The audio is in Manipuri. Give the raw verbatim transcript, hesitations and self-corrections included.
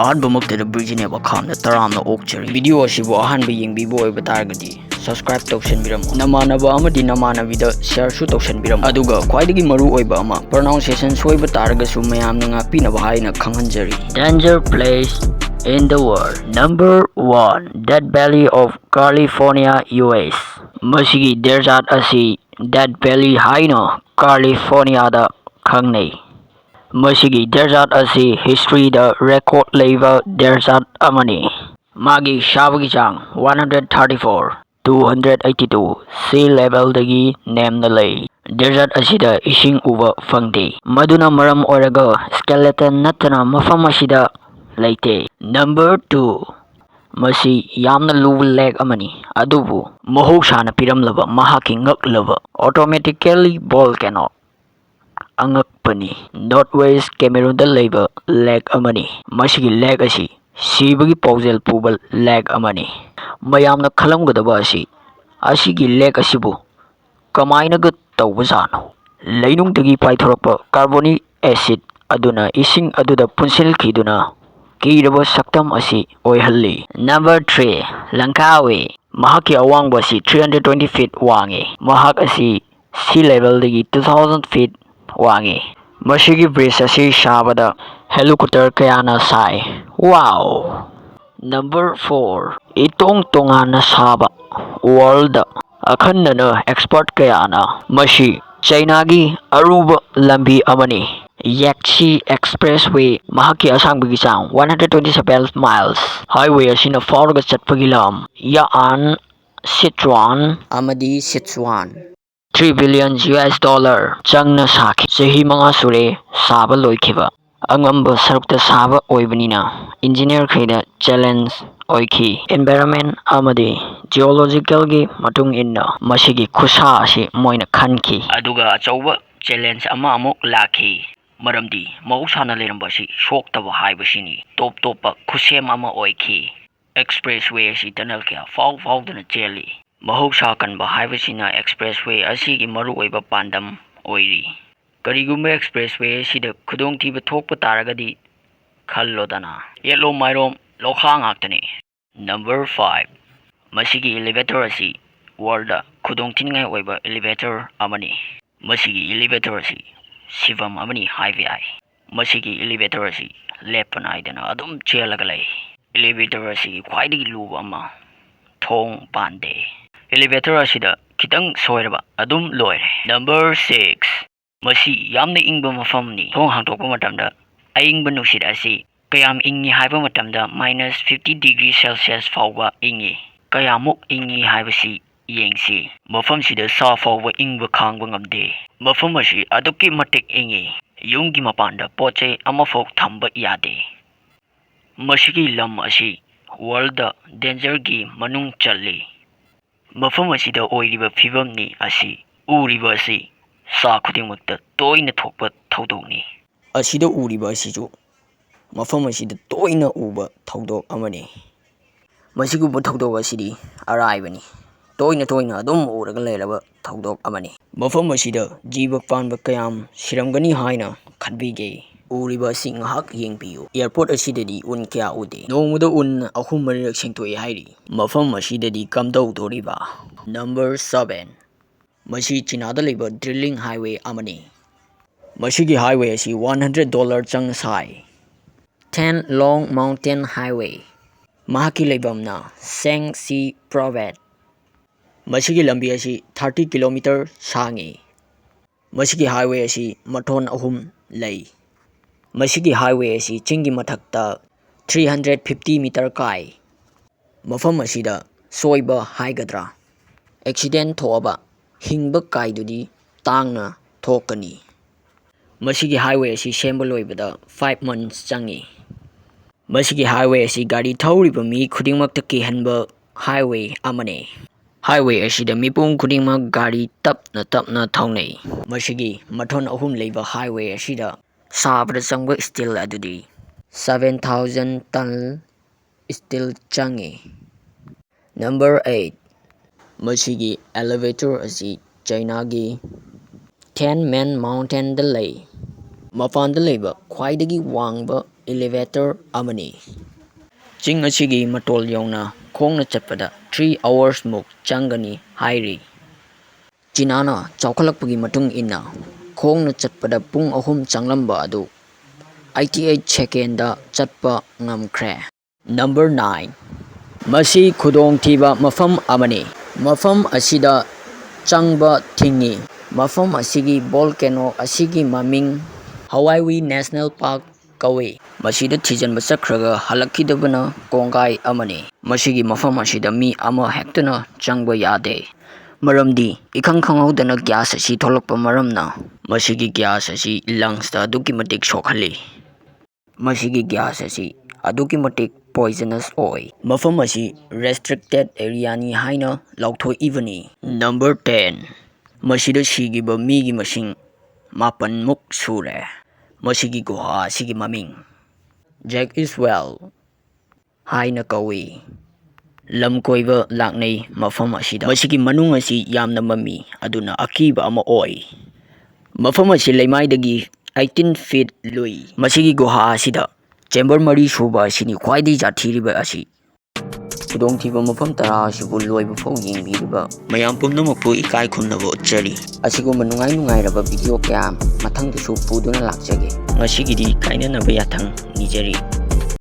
ꯑꯍꯥꯟꯕꯃꯛꯇꯗ ꯕ꯭ꯔꯤꯖꯤꯅꯦꯕ ꯈꯥꯝꯅ ꯇꯔꯥꯝꯅ ꯑꯣꯛꯆꯔꯤ꯫ ꯚꯤꯗꯤꯑꯣ ꯑꯁꯤꯕꯨ ꯑꯍꯥꯟꯕ ꯌꯦꯡꯕꯤꯕ ꯑꯣꯏꯕ ꯇꯥꯔꯒꯗꯤ subscribe ꯇꯧꯁꯟꯕꯤꯔꯝꯃꯨ, ꯅꯃꯥꯟꯅꯕ ꯑꯃꯗꯤ ꯅꯃꯥꯟꯅꯕꯤꯗ shareꯁꯨ ꯇꯧꯁꯟꯕꯤꯔꯝꯃꯨ, ꯑꯗꯨꯒ ꯈ꯭ꯋꯥꯏꯗꯒꯤ ꯃꯔꯨ ꯑꯣꯏꯕ ꯑꯃ, pronunciation ꯁꯣꯏꯕ ꯇꯥꯔꯒꯁꯨ ꯃꯌꯥꯝꯅ ꯉꯥꯛꯄꯤꯅꯕ ꯍꯥꯏꯅ ꯈꯪꯍꯟꯖꯔꯤ꯫ Danger place in the world. Number one, Death Valley of California, U S. ꯃꯁꯤꯒꯤ desert ꯑꯁꯤ Death Valley ꯍꯥꯏꯅ Californiaꯗ ꯈꯪꯅꯩ꯫ ꯃꯁꯤꯒꯤ desert ꯑꯁꯤ historyꯗ record ꯂꯩꯕ desert ꯑꯃꯅꯤ꯫ ꯃꯥꯒꯤ ꯁꯥꯕꯒꯤ ꯆꯥꯡ one hundred thirty four, two hundred eighty two sea levelꯗꯒꯤ ꯅꯦꯝꯅ ꯂꯩ꯫ Desert ꯑꯁꯤꯗ ꯏꯁꯤꯡ ꯎꯕ ꯐꯪꯗꯦ, ꯃꯗꯨꯅ ꯃꯔꯝ ꯑꯣꯏꯔꯒ skeleton ꯅꯠꯇꯅ ꯃꯐꯝ ꯑꯁꯤꯗ ꯂꯩꯇꯦ꯫ Number two, ꯃꯁꯤ ꯌꯥꯝꯅ ꯂꯨꯕ lake ꯑꯃꯅꯤ, ꯑꯗꯨꯕꯨ ꯃꯍꯧꯁꯥꯅ ꯄꯤꯔꯝꯂꯕ ꯃꯍꯥꯛꯀꯤ ꯉꯛꯂꯕ automatically volcano ꯑꯉꯛꯄꯅꯤ꯫ North West Cameroonꯗ ꯂꯩꯕ lake ꯑꯃꯅꯤ꯫ ꯃꯁꯤꯒꯤ lake ꯑꯁꯤ ꯁꯤꯕꯒꯤ ꯄꯥꯎꯖꯦꯜ ꯄꯨꯕ lake ꯑꯃꯅꯤ꯫ ꯃꯌꯥꯝꯅ ꯈꯜꯂꯝꯒꯗꯕ ꯑꯁꯤ, ꯑꯁꯤꯒꯤ lake ꯑꯁꯤꯕꯨ ꯀꯃꯥꯏꯅꯒ ꯇꯧꯕꯖꯥꯠꯅꯣ? ꯂꯩꯅꯨꯡꯗꯒꯤ ꯄꯥꯏꯊꯣꯔꯛꯄ carbonic acid ꯑꯗꯨꯅ ꯏꯁꯤꯡ ꯑꯗꯨꯗ ꯄꯨꯟꯁꯤꯜꯈꯤꯗꯨꯅ ꯀꯤꯔꯕ ꯁꯛꯇꯝ ꯑꯁꯤ ꯑꯣꯏꯍꯜꯂꯤ꯫ Number three, Langkawi꯫ ꯃꯍꯥꯛꯀꯤ ꯑꯋꯥꯡꯕ ꯑꯁꯤ three hundred twenty feet ꯋꯥꯡꯉꯤ꯫ ꯃꯍꯥꯛ ꯑꯁꯤ sea levelꯗꯒꯤ two thousand feet ꯋꯥꯡꯉꯤ꯫ ꯃꯁꯤꯒꯤ bridge ꯑꯁꯤ ꯁꯥꯕꯗ helicopter ꯀꯌꯥꯅ ꯁꯥꯏ꯫ Wow! Number four, ꯏꯇꯣꯡ ꯇꯣꯉꯥꯟꯅ ꯁꯥꯕ꯫ Worldꯗ ꯑꯈꯟꯅꯅ expert ꯀꯌꯥꯅ ꯃꯁꯤ Chinaꯒꯤ ꯑꯔꯨꯕ ꯂꯝꯕꯤ ꯑꯃꯅꯤ꯫ Yaxi Expressway, ꯃꯍꯥꯛꯀꯤ ꯑꯁꯥꯡꯕꯒꯤ ꯆꯥꯡ one hundred twenty seven miles꯫ Highway ꯑꯁꯤꯅ ꯐꯥꯎꯔꯒ ꯆꯠꯄꯒꯤ ꯂꯝ ꯌꯥꯑꯥꯟ, ꯁꯤꯆꯨꯋꯥꯟ ꯑꯃꯗꯤ ꯁꯤꯆꯨꯋꯥꯟ꯫ Three billion U S dollar ꯆꯪꯅ ꯁꯥꯈꯤ꯫ ꯆꯍꯤ ꯃꯉꯥ ꯁꯨꯔꯦ ꯁꯥꯕ ꯂꯣꯏꯈꯤꯕ꯫ ꯑꯉꯝꯕ ꯁꯔꯨꯛꯇ ꯁꯥꯕ ꯑꯣꯏꯕꯅꯤꯅ engineerꯈꯩꯗ challenge ꯑꯣꯏꯈꯤ꯫ Environment ꯑꯃꯗꯤ geologicalꯒꯤ ꯃꯇꯨꯡ ꯏꯟꯅ ꯃꯁꯤꯒꯤ ꯈꯨꯁꯥ ꯑꯁꯤ ꯃꯣꯏꯅ ꯈꯟꯈꯤ꯫ ꯑꯗꯨꯒ ꯑꯆꯧꯕ challenge ꯑꯃ ꯑꯃꯨꯛ ꯂꯥꯛꯈꯤ, ꯃꯔꯝꯗꯤ ꯃꯍꯧꯁꯥꯅ ꯂꯩꯔꯝꯕ ꯑꯁꯤ ꯁꯣꯛꯇꯕ ꯍꯥꯏꯕꯁꯤꯅꯤ꯫ ꯇꯣꯞ ꯇꯣꯞꯄ ꯈꯨꯠꯁꯦꯝ ꯑꯃ ꯑꯣꯏꯈꯤ꯫ Expressway ꯑꯁꯤ tunnel ꯀꯌꯥ ꯐꯥꯎ ꯐꯥꯎꯗꯨꯅ ꯆꯦꯜꯂꯤ꯫ ꯃꯍꯧꯁꯥ ꯀꯟꯕ ꯍꯥꯏꯕꯁꯤꯅ expressway ꯑꯁꯤꯒꯤ ꯃꯔꯨꯑꯣꯏꯕ ꯄꯥꯟꯗꯝ ꯑꯣꯏꯔꯤ꯫ ꯀꯔꯤꯒꯨꯝꯕ expressway ꯑꯁꯤꯗ ꯈꯨꯗꯣꯡꯊꯤꯕ ꯊꯣꯛꯄ ꯇꯥꯔꯒꯗꯤ, ꯈꯜꯂꯣꯗꯅ꯫ ꯌꯦꯠꯂꯣꯝ ꯃꯥꯏꯔꯣꯝ ꯂꯣꯈꯥ ꯉꯥꯛꯇꯅꯤ꯫ Number five, ꯃꯁꯤꯒꯤ elevator ꯑꯁꯤ world ꯈꯨꯗꯣꯡ ꯊꯤꯅꯤꯡꯉꯥꯏ ꯑꯣꯏꯕ elevator ꯑꯃꯅꯤ꯫ ꯃꯁꯤꯒꯤ elevator ꯑꯁꯤ ꯁꯤꯐꯝ ꯑꯃꯅꯤ ꯍꯥꯏꯕ ꯌꯥꯏ꯫ ꯃꯁꯤꯒꯤ elevator ꯑꯁꯤ ꯂꯦꯞꯄ ꯅꯥꯏꯗꯅ ꯑꯗꯨꯝ ꯆꯦꯜꯂꯒ ꯂꯩ꯫ Elevator ꯑꯁꯤꯒꯤ ꯈ꯭ꯋꯥꯏꯗꯒꯤ ꯂꯨꯕ ꯑꯃ, ꯊꯣꯡ ꯄꯥꯟꯗꯦ꯫ Elevator ꯑꯁꯤꯗ ꯈꯤꯇꯪ ꯁꯣꯏꯔꯕ ꯑꯗꯨꯝ ꯂꯣꯏꯔꯦ꯫ Number six, ꯃꯁꯤ ꯌꯥꯝꯅ ꯏꯪꯕ ꯃꯐꯝꯅꯤ꯫ ꯊꯣꯡ ꯍꯥꯡꯗꯣꯛꯄ ꯃꯇꯝꯗ ꯑꯏꯪꯕ ꯅꯨꯡꯁꯤꯠ ꯑꯁꯤ ꯀꯌꯥꯝ ꯏꯪꯉꯤ ꯍꯥꯏꯕ ꯃꯇꯝꯗ minus fifty degree Celsius ꯐꯥꯎꯕ ꯏꯪꯉꯤ꯫ ꯀꯌꯥꯃꯨꯛ ꯏꯪꯉꯤ ꯍꯥꯏꯕꯁꯤ ꯌꯦꯡꯁꯤ꯫ ꯃꯐꯝꯁꯤꯗ ꯁꯥ ꯐꯥꯎꯕ ꯏꯪꯕ ꯈꯥꯡꯕ ꯉꯝꯗꯦ꯫ ꯃꯐꯝ ꯑꯁꯤ ꯑꯗꯨꯛꯀꯤ ꯃꯇꯤꯛ ꯏꯪꯉꯤ꯫ ꯌꯨꯝꯒꯤ ꯃꯄꯥꯟꯗ ꯄꯣꯠ ꯆꯩ ꯑꯃꯐꯥꯎ ꯊꯝꯕ ꯌꯥꯗꯦ꯫ ꯃꯁꯤꯒꯤ ꯂꯝ ꯑꯁꯤ world dangerꯒꯤ ꯃꯅꯨꯡ ꯆꯜꯂꯤ꯫ ꯃꯐꯝ ꯑꯁꯤꯗ ꯑꯣꯏꯔꯤꯕ ꯐꯤꯕꯝꯅꯤ ꯑꯁꯤ ꯎꯔꯤꯕ ꯑꯁꯤ ꯁꯥ ꯈꯨꯗꯤꯡꯃꯛꯇ ꯇꯣꯏꯅ ꯊꯣꯛꯄ ꯊꯧꯗꯣꯛꯅꯤ꯫ ꯑꯁꯤꯗ ꯎꯔꯤꯕ ꯑꯁꯤꯁꯨ ꯃꯐꯝ ꯑꯁꯤꯗ ꯇꯣꯏꯅ ꯎꯕ ꯊꯧꯗꯣꯛ ꯑꯃꯅꯤ꯫ ꯃꯁꯤꯒꯨꯝꯕ ꯊꯧꯗꯣꯛ ꯑꯁꯤꯗꯤ ꯑꯔꯥꯏꯕꯅꯤ꯫ ꯇꯣꯏꯅ ꯇꯣꯏꯅ ꯑꯗꯨꯝ ꯎꯔꯒ ꯂꯩꯔꯕ ꯊꯧꯗꯣꯛ ꯑꯃꯅꯤ꯫ ꯃꯐꯝ ꯑꯁꯤꯗ ꯖꯤꯕ ꯄꯥꯟꯕ ꯀꯌꯥꯝ ꯁꯤꯔꯝꯒꯅꯤ ꯍꯥꯏꯅ ꯈꯟꯕꯤꯒꯦ? ꯎꯔꯤꯕ ꯑꯁꯤ ꯉꯥꯏꯍꯥꯛ ꯌꯦꯡꯕꯤꯌꯨ꯫ Airport ꯑꯁꯤꯗꯗꯤ ꯎꯟ ꯀꯌꯥ ꯎꯗꯦ꯫ ꯅꯣꯡꯃꯗ ꯎꯟ ꯑꯍꯨꯝ ꯃꯔꯤꯔꯛ ꯁꯦꯡꯗꯣꯛꯏ ꯍꯥꯏꯔꯤ꯫ ꯃꯐꯝ ꯑꯁꯤꯗꯗꯤ ꯀꯝꯗꯧꯗꯣꯔꯤꯕ? Number seven, ꯃꯁꯤ ꯆꯤꯅꯥꯗ ꯂꯩꯕ drilling highway ꯑꯃꯅꯤ꯫ ꯃꯁꯤꯒꯤ highway ꯑꯁꯤ one hundred dollar ꯆꯪꯅ ꯁꯥꯏ꯫ Tianlong Mountain Highway, ꯃꯍꯥꯛꯀꯤ ꯂꯩꯐꯝꯅ Shaanxi Province꯫ ꯃꯁꯤꯒꯤ ꯂꯝꯕꯤ ꯑꯁꯤ thirty kilometer ꯁꯥꯡꯉꯤ꯫ ꯃꯁꯤꯒꯤ highway ꯑꯁꯤ ꯃꯊꯣꯟ ꯑꯍꯨꯝ ꯂꯩ꯫ ꯃꯁꯤꯒꯤ highway ꯑꯁꯤ ꯆꯤꯡꯒꯤ ꯃꯊꯛꯇ three hundred fifty meter ꯀꯥꯏ꯫ ꯃꯐꯝ ꯑꯁꯤꯗ ꯁꯣꯏꯕ ꯍꯥꯏꯒꯗ꯭ꯔꯥ, accident ꯊꯣꯛꯑꯕ ꯍꯤꯡꯕ ꯀꯥꯏꯗꯨꯗꯤ ꯇꯥꯡꯅ ꯊꯣꯛꯀꯅꯤ꯫ ꯃꯁꯤꯒꯤ highway ꯑꯁꯤ ꯁꯦꯝꯕ ꯂꯣꯏꯕꯗ five months ꯆꯪꯉꯤ꯫ ꯃꯁꯤꯒꯤ highway ꯑꯁꯤ ꯒꯥꯔꯤ ꯊꯧꯔꯤꯕ ꯃꯤ ꯈꯨꯗꯤꯡꯃꯛꯇ ꯀꯤꯍꯟꯕ highway ꯑꯃꯅꯤ꯫ Highway ꯑꯁꯤꯗ ꯃꯤꯄꯨꯝ ꯈꯨꯗꯤꯡꯃꯛ ꯒꯥꯔꯤ ꯇꯞꯅ ꯇꯞꯅ ꯊꯧꯅꯩ꯫ ꯃꯁꯤꯒꯤ ꯃꯊꯣꯟ ꯑꯍꯨꯝ ꯂꯩꯕ highway ꯑꯁꯤꯗ ꯁꯥꯕꯗ ꯆꯪꯕ steel ꯑꯗꯨꯗꯤ seven thousand ton steel ꯆꯪꯉꯤ꯫ Number eight, ꯃꯁꯤꯒꯤ elevator ꯑꯁꯤ ꯆꯩꯅꯥꯒꯤ Tianmen Mountainꯗ ꯂꯩ꯫ ꯃꯄꯥꯟꯗ ꯂꯩꯕ ꯈ꯭ꯋꯥꯏꯗꯒꯤ ꯋꯥꯡꯕ elevator ꯑꯃꯅꯤ꯫ ꯆꯤꯡ ꯑꯁꯤꯒꯤ ꯃꯇꯣꯜ ꯌꯧꯅ ꯈꯣꯡꯅ ꯆꯠꯄꯗ three hours ꯃꯨꯛ ꯆꯪꯒꯅꯤ ꯍꯥꯏꯔꯤ꯫ ꯆꯤꯅꯥꯅ ꯆꯥꯎꯈꯠꯂꯛꯄꯒꯤ ꯃꯇꯨꯡ ꯏꯟꯅ ꯈꯣꯡꯅ ꯆꯠꯄꯗ ꯄꯨꯡ ꯑꯍꯨꯝ ꯆꯪꯂꯝꯕ ꯑꯗꯨ eighty eight second ꯆꯠꯄ ꯉꯝꯈ꯭ꯔꯦ꯫ Number nine, ꯃꯁꯤ ꯈꯨꯗꯣꯡꯊꯤꯕ ꯃꯐꯝ ꯑꯃꯅꯤ꯫ ꯃꯐꯝ ꯑꯁꯤꯗ ꯆꯪꯕ ꯊꯤꯡꯉꯤ꯫ ꯃꯐꯝ ꯑꯁꯤꯒꯤ volcano ꯑꯁꯤꯒꯤ ꯃꯃꯤꯡ Hawaiwi National Park ꯀꯧꯏ꯫ ꯃꯁꯤꯗ ꯊꯤꯖꯤꯟꯕ ꯆꯠꯈ꯭ꯔꯒ ꯍꯜꯂꯛꯈꯤꯗꯕꯅ ꯀꯣꯡꯒꯥꯏ ꯑꯃꯅꯤ꯫ ꯃꯁꯤꯒꯤ ꯃꯐꯝ ꯑꯁꯤꯗ ꯃꯤ ꯑꯃ ꯍꯦꯛꯇꯅ ꯆꯪꯕ ꯌꯥꯗꯦ꯫ ꯃꯔꯝꯗꯤ ꯏꯈꯪ ꯈꯪꯍꯧꯗꯅ gas ꯑꯁꯤ ꯊꯣꯛꯂꯛꯄ ꯃꯔꯝꯅ ꯃꯁꯤꯒꯤ gas ꯑꯁꯤ lungsꯇ ꯑꯗꯨꯛꯀꯤ ꯃꯇꯤꯛ ꯁꯣꯛꯍꯜꯂꯤ꯫ ꯃꯁꯤꯒꯤ gas ꯑꯁꯤ ꯑꯗꯨꯛꯀꯤ ꯃꯇꯤꯛ poisonous ꯑꯣꯏ꯫ ꯃꯐꯝ ꯑꯁꯤ restricted areaꯅꯤ ꯍꯥꯏꯅ ꯂꯥꯎꯊꯣꯛꯏꯕꯅꯤ꯫ Number ten, ꯃꯁꯤꯗ ꯁꯤꯈꯤꯕ ꯃꯤꯒꯤ ꯃꯁꯤꯡ ꯃꯥꯄꯟꯃꯨꯛ ꯁꯨꯔꯦ꯫ ꯃꯁꯤꯒꯤ ꯒꯨꯍꯥ ꯑꯁꯤꯒꯤ ꯃꯃꯤꯡ Jack Is Well ꯍꯥꯏꯅ ꯀꯧꯏ꯫ ꯂꯝ ꯀꯣꯏꯕ ꯂꯥꯛꯅꯩ ꯃꯐꯝ ꯑꯁꯤꯗ꯫ ꯃꯁꯤꯒꯤ ꯃꯅꯨꯡ ꯑꯁꯤ ꯌꯥꯝꯅ ꯃꯝꯃꯤ, ꯑꯗꯨꯅ ꯑꯀꯤꯕ ꯑꯃ ꯑꯣꯏ꯫ ꯃꯐꯝ ꯑꯁꯤ ꯂꯩꯃꯥꯏꯗꯒꯤ eighteen feet ꯂꯨꯏ꯫ ꯃꯁꯤꯒꯤ ꯒꯨꯍꯥ ꯑꯁꯤꯗ chamber ꯃꯔꯤ ꯁꯨꯕ ꯑꯁꯤꯅꯤ ꯈ꯭ꯋꯥꯏꯗꯒꯤ ꯖꯥꯊꯤꯔꯤꯕ ꯑꯁꯤ꯫ ꯈꯨꯗꯣꯡꯊꯤꯕ ꯃꯐꯝ ꯇꯔꯥ ꯑꯁꯤꯕꯨ ꯂꯣꯏꯕ ꯐꯥꯎ ꯌꯦꯡꯕꯤꯔꯤꯕ ꯃꯌꯥꯝ ꯄꯨꯝꯅꯃꯛꯄꯨ ꯏꯀꯥꯏ ꯈꯨꯝꯅꯕ ꯎꯠꯆꯔꯤ꯫ ꯑꯁꯤꯒꯨꯝꯕ ꯅꯨꯡꯉꯥꯏ ꯅꯨꯡꯉꯥꯏꯔꯕ video ꯀꯌꯥ ꯃꯊꯪꯗꯁꯨ ꯄꯨꯗꯨꯅ ꯂꯥꯛꯆꯒꯦ꯫ ꯉꯁꯤꯒꯤꯗꯤ ꯀꯥꯏꯅꯅꯕ ꯌꯥꯊꯪ ꯅꯤꯖꯔꯤ꯫